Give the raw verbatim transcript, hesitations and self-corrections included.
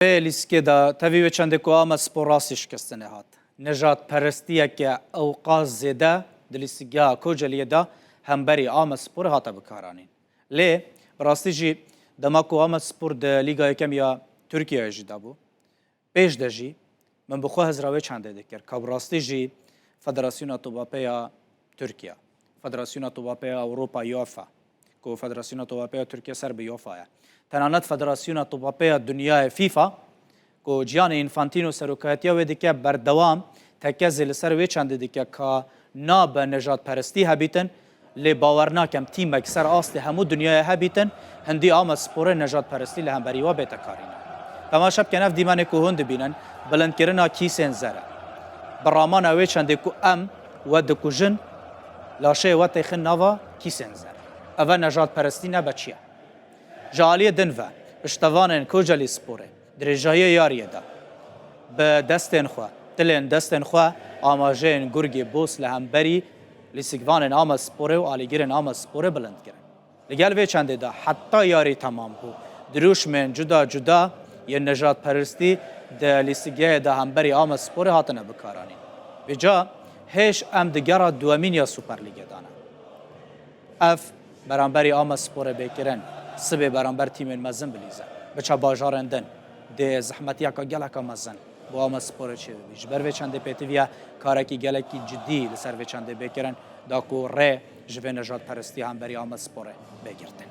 Vê lîstikê de tevî wê çendê ku Amedspor rastî şikestinê hat. Nejadperestiyeke ewqas zêde di lîstikgeha Koceliyê de hemberî Amedsporê hate bikaranîn. Lê bi rastî jî dema ku Amedspor di Lîga Yekem ya Tirkiyeyê jî de bû, pêş de jî min bi xwe hizra wê çendê dikir ka bi rastî jî Federasyona Tobapeya Tirkiye, Federasyona Tobapeya Ewropa UEFA, ku Federasyona Tobapeya Tirkiye ser bi UEFA ye, tenanet Federasyona Tobapeya Dinyayê FIFA, ku Gianni Infantino serokatiya wê dike, berdewam tekezê li ser wê çendê dike ka nabe nejadperestî hebîtin, lê bawer nakem tîmek ser astê hemû dinyayê hebîtin, hindî Amedsporê nejadperestî li hemberî we bête karîne. Temaşe bikin, ev dîmenê ku hûn dibînin, bilindkirina kîsên zer e. Bi ramana wê çendê ku em we dikujin, laşeyê we têxin nava kîsên zer. Ev e nejadperestî, nebe çi ye? Ji aliyê din ve, piştevanên Kocaelisporê dirêjahiyê yariyê de bi destên xwe, tilên destên xwe, amajeyên gurgê boz li hemberî lîstikvanên Amedsporê û alîgirên Amedsporê bilind kirin. Li gel vê çendê de heta yarî temam bû, dirûşmên cuda cuda yên nejadperestî di lîstikgehê de hemberî Amedsporê hatine bikaranîn. Vêca hêj em di gera duwemîn ya Superlîgê de ne. Ev beramberî Amedsporê bê kirin, sibê beramber tîmên mezin bilîze, biçe bajarên din, dê zehmetiyeke geleke mezin bo Amedsporê çêbibî. Ji ber vê çendê pêtiviye karekî gelekî cidî li ser vê çendê bê kirin, da ku rê ji vê nejadperestî hemberî Amedsporê bê girtin.